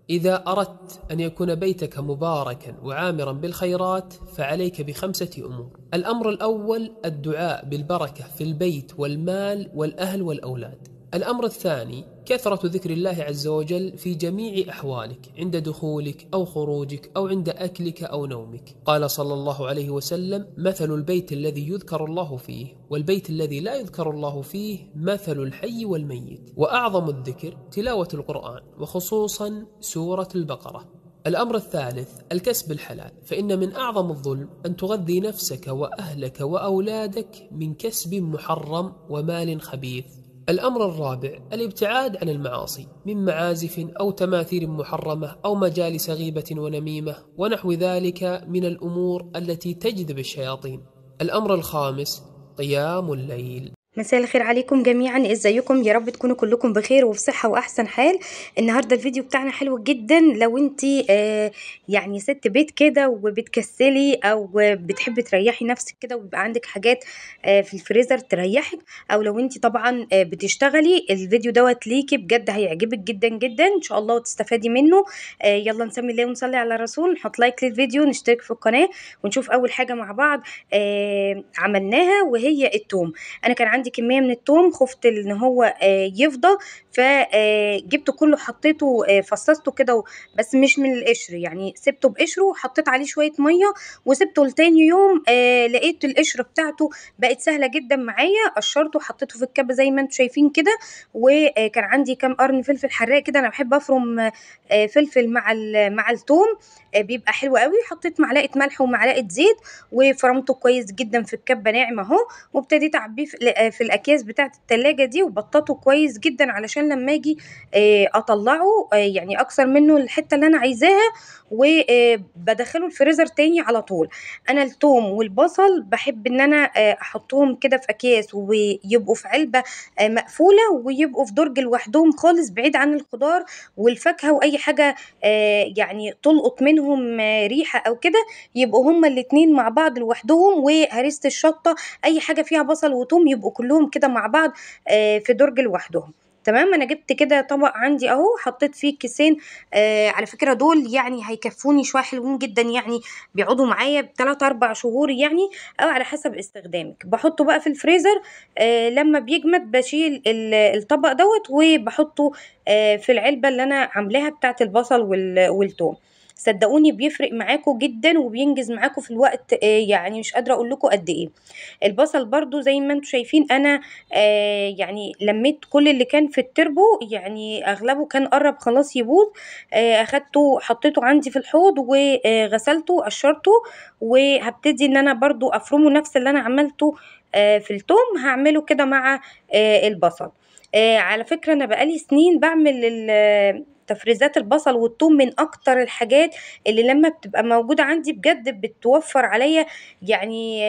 إذا أردت أن يكون بيتك مباركا وعامرا بالخيرات فعليك بخمسة أمور. الأمر الأول الدعاء بالبركة في البيت والمال والأهل والأولاد. الأمر الثاني كثرة ذكر الله عز وجل في جميع أحوالك، عند دخولك أو خروجك أو عند أكلك أو نومك. قال صلى الله عليه وسلم: مثل البيت الذي يذكر الله فيه والبيت الذي لا يذكر الله فيه مثل الحي والميت. وأعظم الذكر تلاوة القرآن، وخصوصا سورة البقرة. الأمر الثالث الكسب الحلال، فإن من أعظم الظلم أن تغذي نفسك وأهلك وأولادك من كسب محرم ومال خبيث. الأمر الرابع الابتعاد عن المعاصي من معازف أو تماثيل محرمة أو مجالس غيبة ونميمة ونحو ذلك من الأمور التي تجذب الشياطين. الأمر الخامس قيام الليل. مساء الخير عليكم جميعا، ازيكم؟ يا رب تكونوا كلكم بخير وفي صحة واحسن حال. النهارده الفيديو بتاعنا حلو جدا. لو انت يعني ست بيت كده وبتكسلي او بتحبي تريحي نفسك كده وبيبقى عندك حاجات في الفريزر تريحك، او لو انت طبعا بتشتغلي، الفيديو دوت ليكي بجد هيعجبك جدا جدا ان شاء الله وتستفادي منه. يلا نسمي الله ونصلي على الرسول، نحط like للفيديو، نشترك في القناة، ونشوف اول حاجة مع بعض عملناها وهي التوم. انا كان عندي كمية من التوم، خفت ان هو يفضى فجبته كله، حطيته فصصته كده بس مش من القشر، يعني سبته بقشره وحطيت عليه شوية مية وسبته لتاني يوم. لقيت القشر بتاعته بقت سهلة جدا معايا، قشرته وحطيته في الكبه زي ما انتم شايفين كده. وكان عندي كام قرن فلفل حراق كده، انا بحب افرم فلفل مع التوم، بيبقى حلو قوي. حطيت معلقه ملح ومعلقة زيت وفرمته كويس جدا في الكبه ناعم اهو، وابتديت اعبيه في الاكياس بتاعه التلاجة دي، وبططه كويس جدا علشان لما اجي اطلعه يعني اكسر منه الحتة اللي انا عايزاها، وبدخله الفريزر تاني على طول. انا التوم والبصل بحب ان انا احطهم كده في اكياس ويبقوا في علبة مقفولة، ويبقوا في درج لوحدهم خالص بعيد عن الخضار والفاكهه واي حاجة يعني تلقط منهم ريحه او كده، يبقوا هما الاتنين مع بعض لوحدهم. وهرسه الشطه، اي حاجة فيها بصل وتوم يبقوا كلهم كده مع بعض في درج لوحدهم. تمام. انا جبت كده طبق عندي اهو، حطيت فيه كيسين، على فكرة دول يعني هيكفوني شوية حلوين جدا، يعني بيقعدوا معايا ب3-4 شهور يعني، او على حسب استخدامك. بحطه بقى في الفريزر، لما بيجمد بشيل الطبق دوت وبحطه في العلبة اللي انا عاملاها بتاعه البصل والثوم. صدقوني بيفرق معاكم جدا وبينجز معاكم في الوقت، يعني مش قادرة اقول لكم قد ايه. البصل برضو زي ما انتم شايفين انا يعني لميت كل اللي كان في التربو، يعني اغلبه كان قرب خلاص يبوظ، اخدته حطيته عندي في الحوض وغسلته قشرته، وهبتدي ان انا برضو افرمه نفس اللي انا عملته في التوم، هعمله كده مع البصل. على فكرة انا بقالي سنين بعمل تفريزات البصل والثوم، من اكتر الحاجات اللي لما بتبقى موجودة عندي بجد بتوفر عليا يعني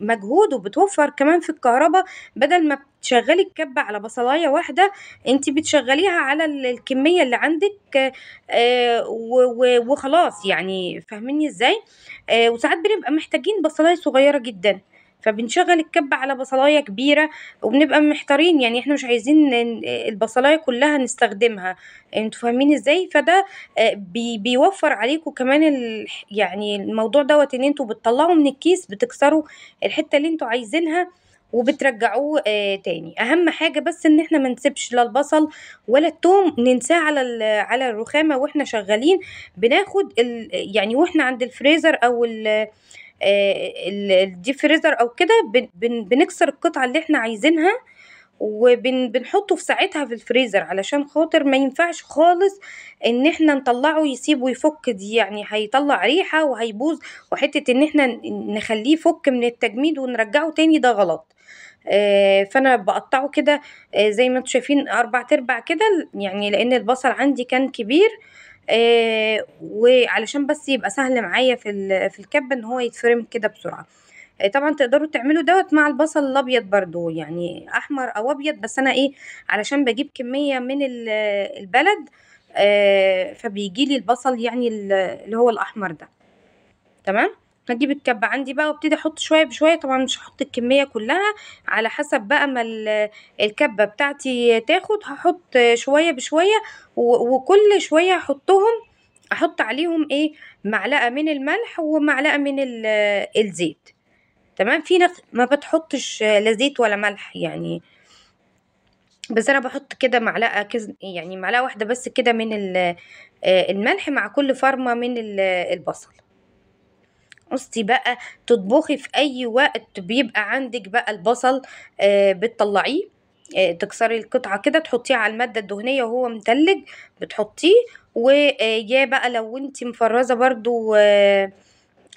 مجهود، وبتوفر كمان في الكهرباء. بدل ما بتشغلي الكبة على بصلاية واحدة، انت بتشغليها على الكمية اللي عندك وخلاص، يعني فاهميني ازاي؟ وساعات بنبقى محتاجين بصلاية صغيرة جدا، فبنشغل الكبة على بصلاية كبيرة وبنبقى محتارين، يعني احنا مش عايزين البصلاية كلها نستخدمها، انتوا فاهمين ازاي؟ فده بيوفر عليكم كمان يعني الموضوع دوت، ان انتوا بتطلعوا من الكيس بتكسروا الحتة اللي انتوا عايزينها وبترجعوه تاني. اهم حاجة بس ان احنا ما نسيبش لا البصل ولا الثوم ننساه على الرخامة واحنا شغالين، بناخد يعني واحنا عند الفريزر او ال deep freezer او كده، بنكسر القطعة اللي احنا عايزينها وبنحطه في ساعتها في الفريزر، علشان خاطر ما ينفعش خالص ان احنا نطلعه يسيبه يفك، دي يعني هيطلع ريحه وهيبوظ، وحتة ان احنا نخليه يفك من التجميد ونرجعه تاني ده غلط. فانا بقطعه كده زي ما انتم شايفين 4/4 كده، يعني لان البصل عندي كان كبير، وعلشان بس يبقى سهل معايا في الكبه ان هو يتفرم كده بسرعة. طبعا تقدروا تعملوا دوت مع البصل الابيض برضو، يعني احمر او ابيض، بس انا ايه علشان بجيب كمية من البلد، فبيجيلي البصل يعني اللي هو الاحمر ده. تمام. هجيب الكبه عندي بقى وابتدي احط شوية بشوية، طبعا مش هحط الكمية كلها، على حسب بقى ما الكبه بتاعتي تاخد، هحط شوية بشوية، وكل شوية احطهم، احط عليهم ايه، معلقه من الملح ومعلقة من الزيت. تمام. في ناس ما بتحطش لا زيت ولا ملح يعني، بس انا بحط كده معلقه يعني معلقه واحدة بس كده من الملح مع كل فرمه من البصل. بصي بقى تطبخي في اي وقت بيبقى عندك بقى البصل، بتطلعيه، تكسري القطعة كده تحطيه على المادة الدهنية وهو متلج بتحطيه، ويا بقى لو انتي مفرزه برضو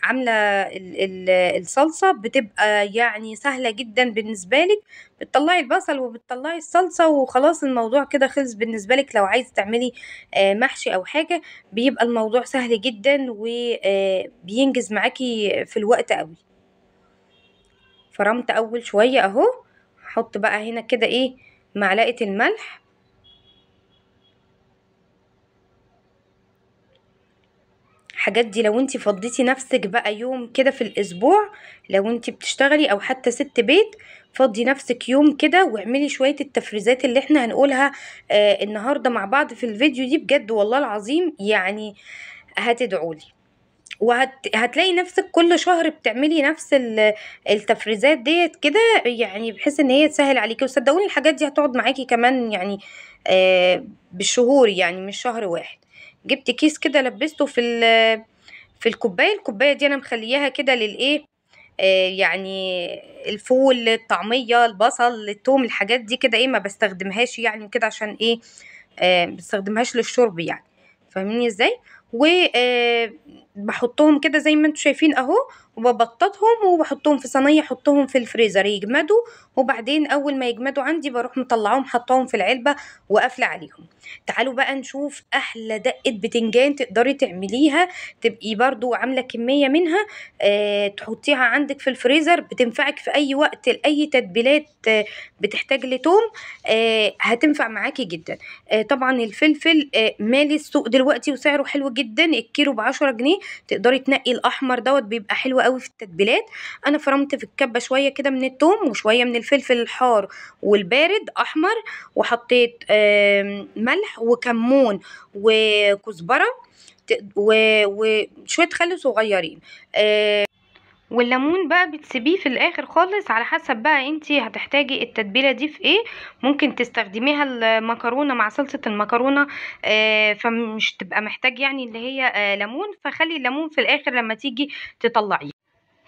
عامله الصلصه، بتبقى يعني سهلة جدا بالنسبة لك، بتطلعي البصل وبتطلعي الصلصه وخلاص الموضوع كده خلص بالنسبة لك. لو عايزه تعملي محشي او حاجة بيبقى الموضوع سهل جدا وبينجز معاكي في الوقت قوي. فرمت اول شوية اهو، هحط بقى هنا كده ايه معلقه الملح، الحاجات دي لو انتي فضيتي نفسك بقى يوم كده في الاسبوع، لو انتي بتشتغلي او حتى ست بيت، فضي نفسك يوم كده واعملي شوية التفريزات اللي احنا هنقولها النهاردة مع بعض في الفيديو دي، بجد والله العظيم يعني هتدعولي، وهتلاقي نفسك كل شهر بتعملي نفس التفريزات ديت كده، يعني بحيث ان هي تسهل عليكي. وصدقوني الحاجات دي هتقعد معاكي كمان يعني بالشهور، يعني مش شهر واحد. جبت كيس كده لبسته في الكوباية، الكوباية دي انا مخلياها كده للايه، يعني الفول، الطعمية، البصل، الثوم، الحاجات دي كده ايه ما بستخدمهاش يعني كده، عشان ايه، بستخدمهاش للشرب يعني، فاهميني ازاي؟ وبحطهم كده زي ما انتم شايفين اهو، وببططهم وبحطهم في صينية، احطهم في الفريزر يجمدوا، وبعدين اول ما يجمدوا عندي بروح مطلعاهم حطاهم في العلبة وقافله عليهم. تعالوا بقى نشوف احلى دقه بتنجان تقدري تعمليها، تبقي برضو عامله كمية منها، تحطيها عندك في الفريزر، بتنفعك في اي وقت لاي تتبيلات بتحتاج لتوم، هتنفع معاكي جدا. طبعا الفلفل مالي السوق دلوقتي وسعره حلو جدا، الكيلو ب10 جنيه، تقدري تنقي الاحمر دوت بيبقى حلو قوي في التتبيلات. انا فرمت في الكبه شوية كده من التوم وشوية من الفلفل الحار والبارد احمر، وحطيت ملح وكمون وكزبره وشوية خل صغيرين، والليمون بقى بتسيبيه في الاخر خالص على حسب بقى انتي هتحتاجي التتبيله دي في ايه. ممكن تستخدميها المكرونه مع صلصه المكرونه، فمش تبقى محتاج يعني اللي هي ليمون، فخلي الليمون في الاخر لما تيجي تطلعيه.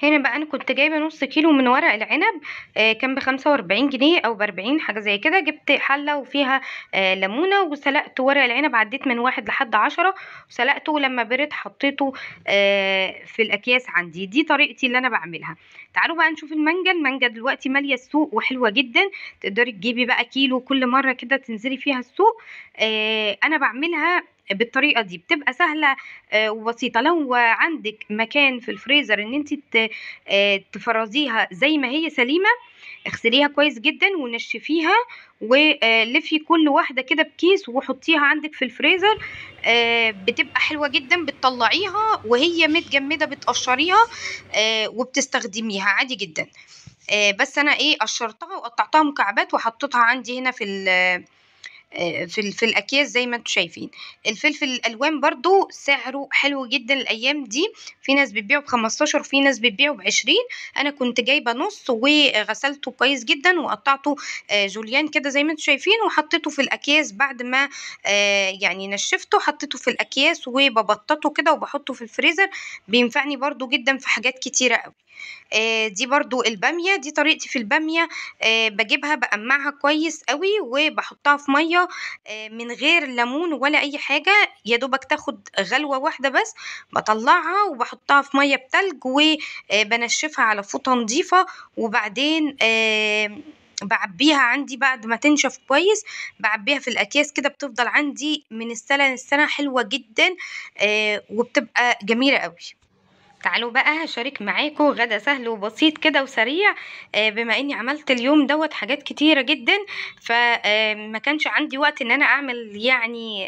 هنا بقى انا كنت جايبه نص كيلو من ورق العنب، كان ب45 جنيه او ب40 حاجة زي كده. جبت حله وفيها ليمونه وسلقت ورق العنب، عديت من 1 لحد 10 وسلقته، ولما برد حطيته في الاكياس عندي. دي طريقتي اللي انا بعملها. تعالوا بقى نشوف المانجا. المانجا دلوقتي ماليه السوق وحلوه جدا، تقدري تجيبي بقى كيلو كل مرة كده تنزلي فيها السوق. انا بعملها بالطريقة دي، بتبقى سهلة وبسيطة. لو عندك مكان في الفريزر ان انت تفرزيها زي ما هي سليمة، اغسليها كويس جدا ونشفيها ولفي كل واحدة كده بكيس وحطيها عندك في الفريزر، بتبقى حلوة جدا. بتطلعيها وهي متجمده، بتقشريها وبتستخدميها عادي جدا. بس انا ايه قشرتها وقطعتها مكعبات وحطيتها عندي هنا في الاكياس زي ما انتم شايفين. الفلفل الالوان برضو سعره حلو جدا الايام دي، في ناس بتبيعه ب15 وفي ناس بتبيعه ب20. انا كنت جايبه نص وغسلته كويس جدا وقطعته جوليان كده زي ما انتم شايفين، وحطيته في الاكياس بعد ما يعني نشفته، حطيته في الاكياس وببططه كده وبحطه في الفريزر. بينفعني برضو جدا في حاجات كتيرة قوي. دي برضو الباميه، دي طريقتي في الباميه. بجيبها بقمعها كويس قوي وبحطها في مية من غير ليمون ولا اي حاجة، يا دوبك تاخد غلوه واحدة بس. بطلعها وبحطها في مية بتلج وبنشفها على فوطه نظيفة، وبعدين بعبيها عندي بعد ما تنشف كويس، بعبيها في الاكياس كده. بتفضل عندي من السنة للسنة حلوة جدا، وبتبقى جميلة قوي. تعالوا بقى هشارك معاكم غدا سهل وبسيط كده وسريع. بما اني عملت اليوم دوت حاجات كتيرة جدا، فما كانش عندي وقت ان انا اعمل يعني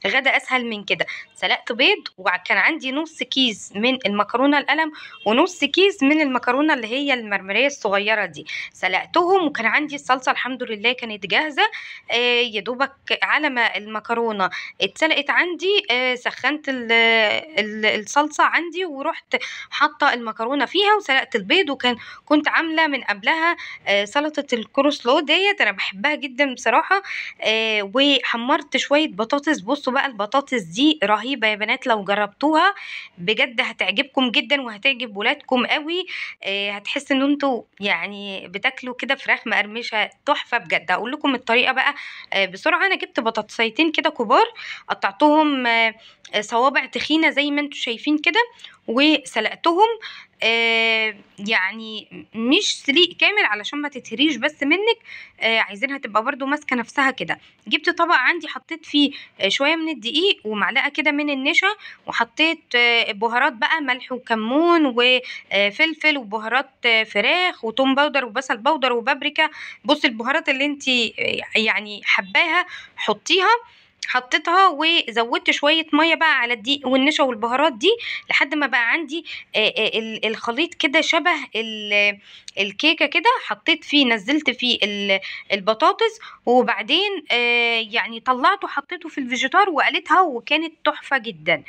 غدا اسهل من كده. سلقت بيض، وكان عندي نص كيس من المكرونه القلم ونص كيس من المكرونه اللي هي المرمريه الصغيرة دي، سلقتهم. وكان عندي الصلصه الحمد لله كانت جاهزة. يا دوبك على ما المكرونه اتسلقت عندي سخنت الصلصه عندي ورحت حاطه المكرونه فيها وسلقت البيض. وكان كنت عامله من قبلها سلطة الكروسلو ديت، انا بحبها جدا بصراحة. وحمرت شوية بطاطس. بصوا بقى البطاطس دي رهيبة يا بنات، لو جربتوها بجد هتعجبكم جدا وهتعجب ولادكم قوي. هتحس ان انتوا يعني بتاكلوا كده فراخ مقرمشه تحفة بجد. هقول لكم الطريقة بقى بسرعة. انا جبت بطاطسيتين كده كبار، قطعتهم صوابع تخينة زي ما انتوا شايفين كده، وسلقتهم يعني مش سليق كامل علشان ما تتهريش بس منك، عايزينها تبقى برضو ماسكه نفسها كده. جبت طبق عندي حطيت فيه شوية من الدقيق ومعلقة كده من النشا، وحطيت بهارات بقى، ملح وكمون وفلفل وبهارات فراخ وتوم powder وبصل powder وبابريكا. بصي البهارات اللي انت يعني حباها حطيها. حطيتها وزودت شوية مية بقى على الدقيق والنشا والبهارات دي لحد ما بقى عندي الخليط كده شبه الكيكه كده. حطيت فيه، نزلت فيه البطاطس، وبعدين يعني طلعته حطيته في الفيجيتار وقلتها، وكانت تحفة جدا.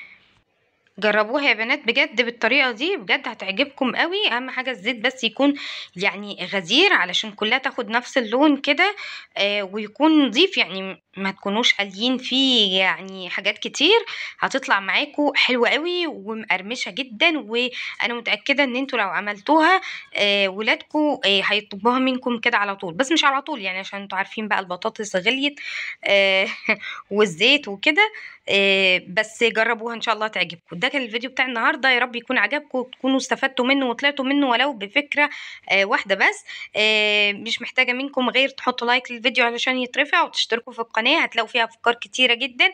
جربوها يا بنات بجد بالطريقة دي، بجد هتعجبكم قوي. اهم حاجة الزيت بس يكون يعني غزير علشان كلها تاخد نفس اللون كده، ويكون نظيف، يعني ما تكونوش قاليين فيه يعني حاجات كتير. هتطلع معاكم حلوة قوي ومقرمشه جدا، وانا متاكدة ان انتوا لو عملتوها ولادكم هيطلبوها منكم كده على طول. بس مش على طول يعني، عشان انتوا عارفين بقى البطاطس غليت والزيت وكده. بس جربوها ان شاء الله تعجبكم. ده كان الفيديو بتاع النهارده، يا رب يكون عجبكم وتكونوا استفدتوا منه وطلعتوا منه ولو بفكره واحدة بس. مش محتاجه منكم غير تحطوا like للفيديو علشان يترفع، وتشتركوا في القناة، هتلاقوا فيها افكار كتيرة جدا.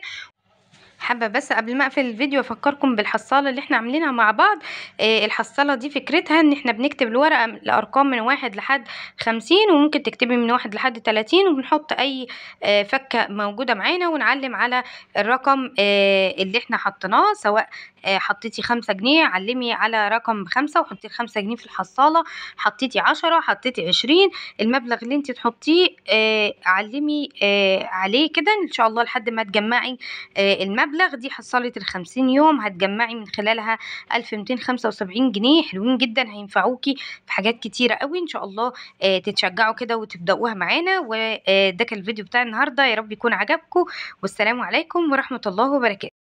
حابة بس قبل ما اقفل الفيديو افكركم بالحصاله اللي احنا عاملينها مع بعض. الحصاله دي فكرتها ان احنا بنكتب الورقة الارقام من 1 لحد 50، وممكن تكتبي من 1 لحد 30، وبنحط اي فكه موجودة معانا ونعلم على الرقم اللي احنا حطيناه. سواء حطيتي 5 جنيه علمي على رقم 5 وحطي 5 جنيه في الحصاله، حطيتي 10، حطيتي 20، المبلغ اللي انت تحطيه علمي عليه كده ان شاء الله لحد ما تجمعي المبلغ. دي حصاله ال50 يوم هتجمعي من خلالها 1275 جنيه، حلوين جدا هينفعوكي في حاجات كتيرة قوي ان شاء الله. تتشجعوا كده وتبداوها معانا. وده كان الفيديو بتاع النهارده، يا رب يكون عجبكم، والسلام عليكم ورحمة الله وبركاته.